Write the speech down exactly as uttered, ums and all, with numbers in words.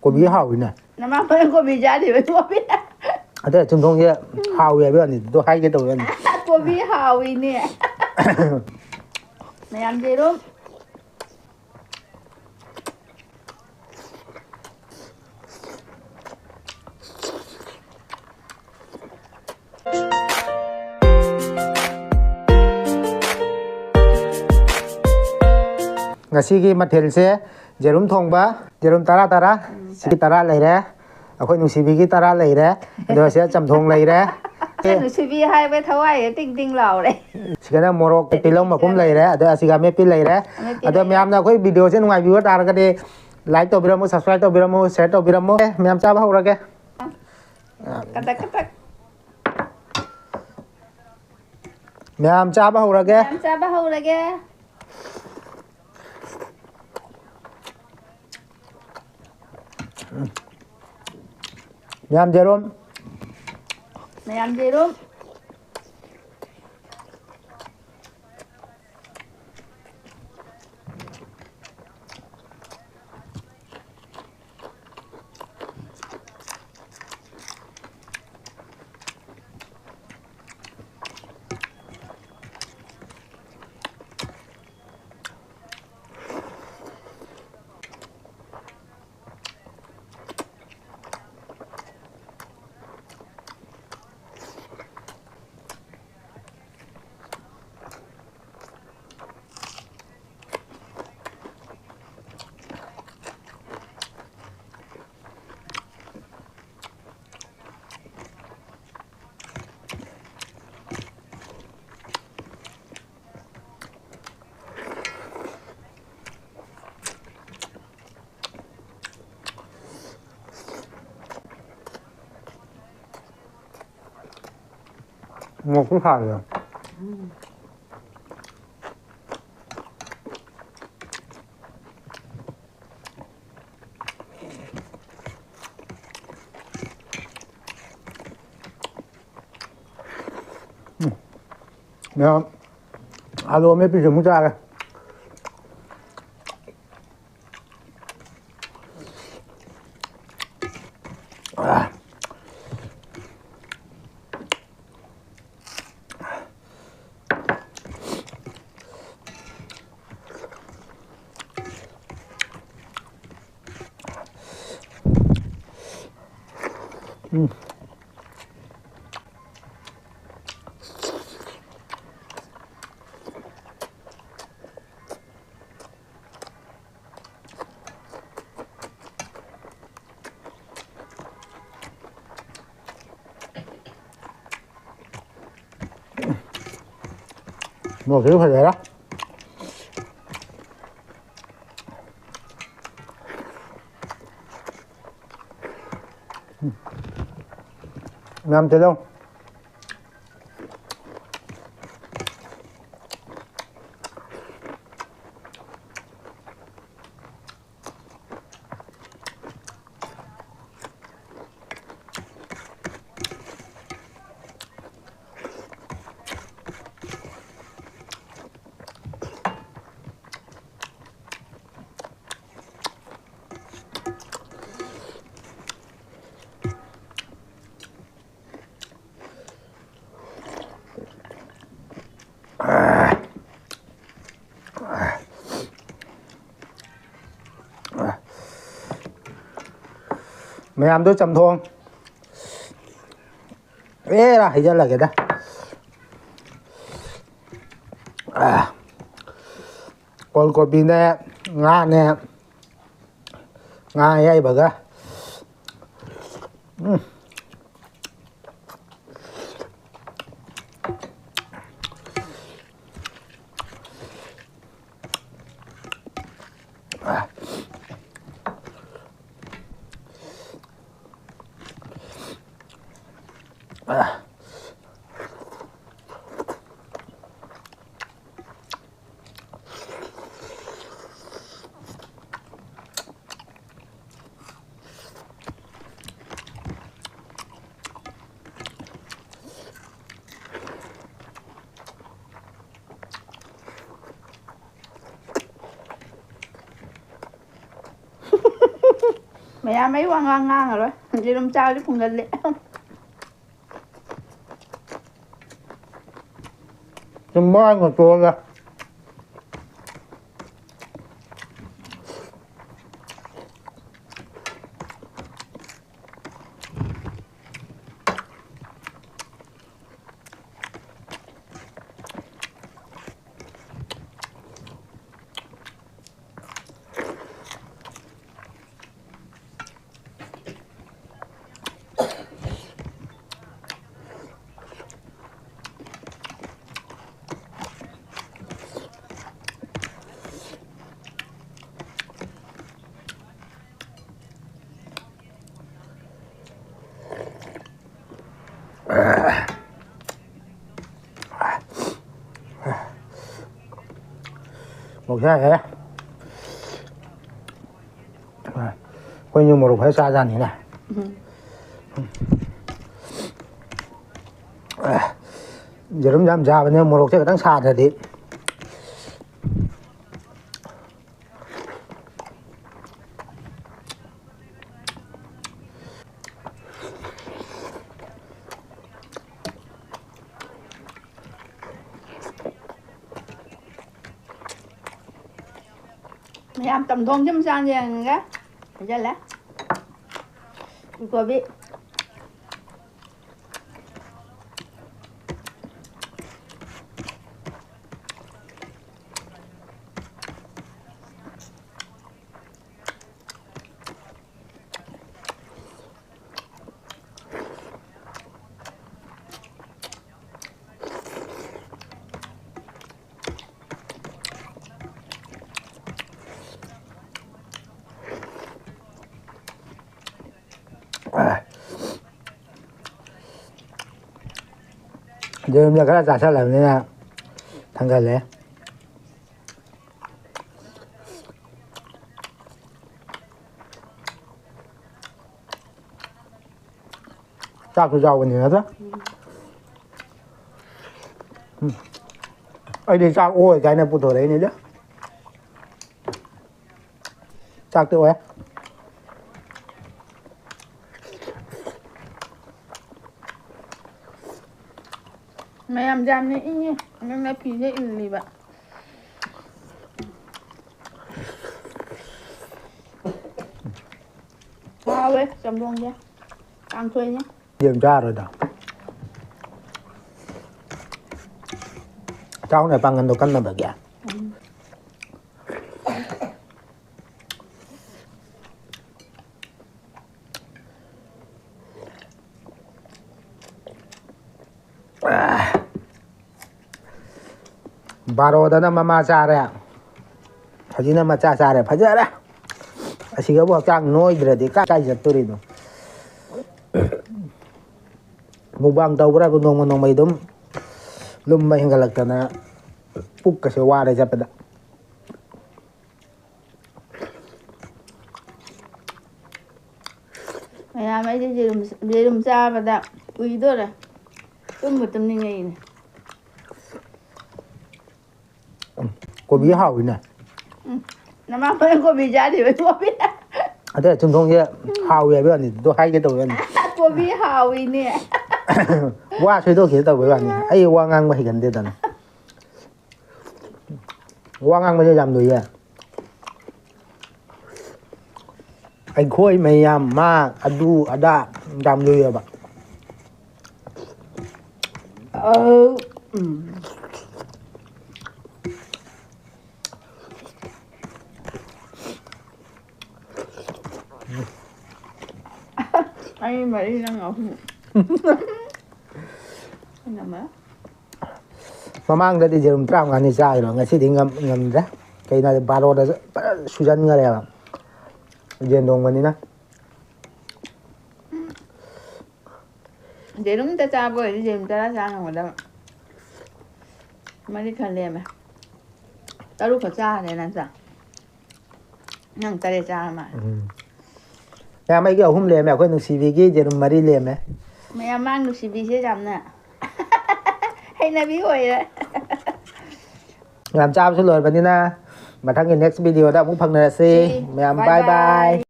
ꯀꯣꯕꯤ ꯍꯥꯎꯋꯤꯅꯦ꯫ ꯅꯃꯥ ꯍꯣꯔꯦꯟ ꯀꯣꯕꯤ ꯆꯥꯗꯣꯏꯕ, ꯀꯣꯕꯤ꯫ ꯑꯗ ꯆꯨꯝꯊꯣꯡꯁꯦ ꯍꯥꯎꯋꯦ ꯍꯥꯏꯕ ꯋꯥꯅꯤ, ꯑꯗꯣ ꯍꯥꯏꯒꯦ ꯇꯧꯕ ꯋꯥꯅꯤ꯫ ꯀꯣꯕꯤ ꯍꯥꯎꯋꯤꯅꯦ꯫ ꯃꯌꯥꯝ ꯌꯦꯔꯨꯝ꯫ ꯉꯁꯤꯒꯤ ꯃꯊꯦꯜꯁꯦ ꯌꯦꯔꯨꯝ ꯊꯣꯡꯕ, ꯌꯦꯔꯨꯝ ꯇꯔꯥ ꯇꯔꯥ, ꯎꯝ꯫ ꯁꯤꯒꯤ ꯇꯔꯥ ꯂꯩꯔꯦ, ꯑꯩꯈꯣꯏ ꯅꯨꯡꯁꯤꯕꯤꯒꯤ ꯇꯔꯥ ꯂꯩꯔꯦ, ꯑꯗꯨꯒ ꯁꯤꯗ ꯆꯝꯊꯣꯡ ꯂꯩꯔꯦ꯫ ꯑꯩꯈꯣꯏ ꯅꯨꯡꯁꯤꯕꯤ ꯍꯥꯏꯕ ꯊꯋꯥꯏꯁꯦ ꯇꯤꯡ ꯇꯤꯡ ꯂꯥꯎꯔꯦ꯫ ꯁꯤꯗꯅ ꯃꯣꯔꯣꯛ ꯇꯤꯜꯍꯧ ꯃꯄꯨꯝ ꯂꯩꯔꯦ, ꯑꯗ ꯑꯁꯤꯒ ꯑꯃꯦꯠꯄꯤ ꯂꯩꯔꯦ꯫ ꯑꯃꯦꯠꯄꯤ ꯑꯗꯣ ꯂꯩꯔꯦ꯫ ꯃꯌꯥꯝꯅ ꯑꯩꯈꯣꯏ video ꯁꯦ ꯅꯨꯡꯉꯥꯏꯕꯤꯕ ꯇꯥꯔꯒꯗꯤ like ꯇꯧꯕꯤꯔꯝꯃꯨ, subscribe ꯇꯧꯕꯤꯔꯝꯃꯨ, share ꯇꯧꯕꯤꯔꯝꯃꯨ꯫ ꯑꯦ, ꯃꯌꯥꯝ ꯆꯥꯕ ꯍꯧꯔꯒꯦ꯫ ꯀꯇꯛ ꯀꯇꯛ꯫ ꯃꯌꯥꯝ ꯆꯥꯕ ꯍꯧꯔꯒꯦ꯫ ꯃꯌꯥꯝ ꯆꯥꯕ ꯍꯧꯔꯒꯦ꯫ ꯃꯌꯥꯝ ꯌꯦꯔꯨꯝ꯫ ꯃꯌꯥꯝ ꯌꯦꯔꯨꯝ꯫ ꯃꯣꯔꯣꯛꯁꯨ ꯁꯥꯔꯤꯔꯣ? ꯎꯝ꯫ ꯃꯌꯥꯝ, ꯑꯂꯨ ꯑꯃꯦꯠꯄꯤꯁꯨ ꯑꯃꯨꯛ ꯆꯥꯔꯦ꯫ ꯎꯝ꯫ ꯃꯣꯔꯣꯛꯁꯤꯁꯨ ꯐꯖꯔꯦ꯫ ꯃꯌꯥꯝ ꯇꯤꯜꯍꯧ꯫ ꯃꯌꯥꯝꯗꯣ ꯆꯝꯊꯣꯡ ꯑꯦꯔꯥ ꯍꯩꯖꯜꯂꯒꯦꯗ꯫ ꯑꯥ, ꯀꯣꯜ ꯀꯣꯕꯤꯅꯦ, ꯉꯥꯅꯦ, ꯉꯥ ꯑꯌꯥꯏꯕꯒ꯫ ꯎꯝ꯫ ꯃꯌꯥꯝ ꯑꯩ ꯋꯥ ꯉꯥꯡ ꯉꯥꯡꯉꯔꯣꯏ꯫ ꯌꯦꯔꯨꯝ ꯆꯥꯕꯗꯤ ꯐꯨꯡꯒꯜꯂꯦ꯫ ꯆꯨꯝꯕ ꯍꯥꯏꯅ ꯇꯣꯛꯑꯒ꯫ ꯃꯣꯔꯣꯛ ꯁꯥꯏꯍꯦ꯫ ꯑꯩꯈꯣꯏꯁꯨ ꯃꯣꯔꯣꯛ ꯐꯖ ꯆꯥꯖꯥꯠꯅꯤꯅꯦ꯫ ꯎꯝ꯫ ꯌꯦꯔꯨꯝ ꯌꯥꯝ ꯆꯥꯕꯅꯦ, ꯃꯣꯔꯣꯛꯁꯦ ꯈꯤꯇꯪ ꯁꯥꯗ꯭ꯔꯗꯤ꯫ ꯃꯌꯥꯝ ꯆꯝꯊꯣꯡꯁꯤ ꯑꯃ ꯆꯥꯅ ꯌꯦꯡꯉꯒꯦ꯫ ꯍꯩꯖꯜꯂꯦ꯫ ꯀꯣꯕꯤ꯫ ꯌꯦꯔꯨꯝꯁꯦ ꯈꯔ ꯆꯥꯁꯜꯂꯕꯅꯤꯅ ꯊꯟꯒꯠꯂꯦ꯫ ꯆꯥꯛꯁꯨ ꯌꯥꯎꯕꯅꯤ ꯅꯠꯇ꯭ꯔꯥ? ꯎꯝ꯫ ꯑꯩꯗꯤ ꯆꯥꯛ ꯑꯣꯏ ꯀꯥꯏꯅ ꯄꯨꯊꯣꯔꯛꯏꯅꯤꯗ꯫ ꯆꯥꯛꯇꯤ ꯑꯣꯏ꯫ ꯃꯌꯥꯝ ꯌꯥꯝꯅ ꯏꯪꯉꯤ꯫ ꯅꯪꯅ ꯐꯤꯁꯦ ꯏꯜꯂꯤꯕ꯫ ꯍꯥꯎꯋꯦ ꯆꯝꯊꯣꯡꯁꯦ꯫ ꯀꯥꯡꯁꯣꯏꯅꯦ꯫ ꯌꯦꯟ ꯆꯥꯔꯣꯏꯗ꯫ ꯆꯥꯎꯅꯦ ꯄꯥꯡꯒꯟꯗꯣ ꯀꯟꯅꯕꯒꯤ꯫ ꯎꯝ꯫ ꯕꯥꯔꯣꯗꯅ ꯃꯃꯥ ꯆꯥꯔꯦ꯫ ꯍꯧꯖꯤꯛꯅ ꯃꯆꯥ ꯆꯥꯔꯦ꯫ ꯐꯖꯔꯦ꯫ ꯑꯁꯤꯒꯕꯨ ꯍꯛꯆꯥꯡ ꯅꯣꯏꯗ꯭ꯔꯗꯤ ꯀꯥꯏ ꯀꯥꯏ ꯆꯠꯇꯣꯔꯤꯅꯣ? ꯃꯨꯛꯕꯥꯡ ꯇꯧꯕ꯭ꯔꯥꯕꯨ ꯅꯣꯡꯃ ꯅꯣꯡꯃꯒꯤ ꯑꯗꯨꯝ ꯂꯨꯝꯕ ꯍꯦꯟꯒꯠꯂꯛꯇꯅ ꯄꯨꯛꯀꯁꯦ ꯋꯥꯔꯦ ꯆꯠꯄꯗ꯫ ꯃꯌꯥꯝ ꯑꯩꯗꯤ ꯌꯦꯔꯨꯝ, ꯌꯦꯔꯨꯝ ꯆꯥꯕꯗ ꯎꯏꯗꯣꯔꯦ꯫ ꯇꯨꯝꯕꯨ ꯇꯨꯝꯅꯤꯡꯉꯛꯏꯅꯦ꯫ ꯀꯣꯕꯤ ꯍꯥꯎꯋꯤꯅꯦ꯫ ꯎꯝ꯫ ꯅꯃꯥ ꯍꯣꯔꯦꯟ ꯀꯣꯕꯤ ꯆꯥꯗꯦꯕ, ꯀꯣꯕꯤ꯫ ꯑꯗꯩ ꯆꯨꯝꯊꯣꯡꯁꯦ ꯍꯥꯎꯋꯦ ꯍꯥꯏꯕ ꯋꯥꯅꯤ, ꯑꯗꯨ ꯍꯥꯏꯒꯦ ꯇꯧꯕ ꯋꯥꯅꯤ꯫ ꯀꯣꯕꯤ ꯍꯥꯎꯋꯤꯅꯦ꯫ ꯋꯥ ꯁꯣꯏꯗꯣꯛꯈꯤꯒꯦ ꯇꯧꯕ ꯋꯥꯅꯤ꯫ ꯑꯩ ꯋꯥ ꯉꯥꯡꯕ ꯍꯩꯒꯟꯗꯦꯗꯅ꯫ ꯋꯥ ꯉꯥꯡꯕꯁꯦ ꯌꯥꯝ ꯂꯨꯏꯌꯦ꯫ ꯑꯩꯈꯣꯏ ꯃꯌꯥꯝ ꯃꯥ ꯑꯗꯨ ꯑꯗꯥ ꯌꯥꯝ ꯂꯨꯏꯌꯦꯕ꯫ ꯑꯧ, ꯎꯝ꯫ ꯑꯩ ꯃꯔꯤ, ꯅꯪ ꯑꯍꯨꯝ꯫ ꯏꯅꯝꯃ꯫ ꯃꯃꯥꯡꯗꯗꯤ ꯌꯦꯔꯨꯝ ꯇꯔꯥꯃꯉꯥꯅꯤ ꯆꯥꯈꯤꯕ, ꯉꯁꯤꯗꯤ ꯉꯝ-, ꯉꯝꯗ꯭ꯔꯦ꯫ ꯀꯩꯅꯣ ꯍꯥꯏꯗꯤ ꯕꯥꯔꯣꯗ ꯐꯖꯅ ꯁꯨꯖꯟꯈꯔꯦꯕ ꯌꯦꯟ ꯊꯣꯡꯕꯅꯤꯅ꯫ ꯌꯦꯔꯨꯝꯇ ꯆꯥꯕ ꯑꯣꯏꯔꯗꯤ ꯌꯦꯔꯨꯝ ꯇꯔꯥ ꯆꯥ ꯉꯝꯒꯗꯕ꯫ ꯃꯔꯤ ꯈꯔ ꯂꯦꯝꯃꯦ꯫ ꯇꯔꯨꯛ ꯈꯛ ꯆꯥꯈ꯭ꯔꯦ ꯅꯠꯇ꯭ꯔꯥ? ꯅꯪ ꯇꯔꯦꯠ ꯆꯥꯔ ꯃꯥꯜꯂꯦ꯫ ꯎꯝ꯫ ꯃꯌꯥꯝ ꯑꯩꯒꯤ ꯑꯍꯨꯝ ꯂꯦꯝꯃꯦ, ꯑꯩꯈꯣꯏ ꯅꯨꯡꯁꯤꯕꯤꯒꯤ ꯌꯦꯔꯨꯝ ꯃꯔꯤ ꯂꯦꯝꯃꯦ꯫ ꯃꯌꯥꯝ ꯃꯥꯡ ꯅꯨꯡꯁꯤꯕꯤꯁꯦ ꯌꯥꯝꯅ ꯍꯩꯅꯕꯤ ꯑꯣꯏꯔꯦ꯫ ꯌꯥꯝ ꯆꯥꯕꯁꯨ ꯂꯣꯏꯔꯕꯅꯤꯅ ꯃꯊꯪꯒꯤ next video ꯗ ꯑꯃꯨꯛ ꯐꯪꯅꯔꯁꯤ꯫ ꯁꯤ, ꯃꯌꯥꯝ bye bye bye꯫ Bye꯫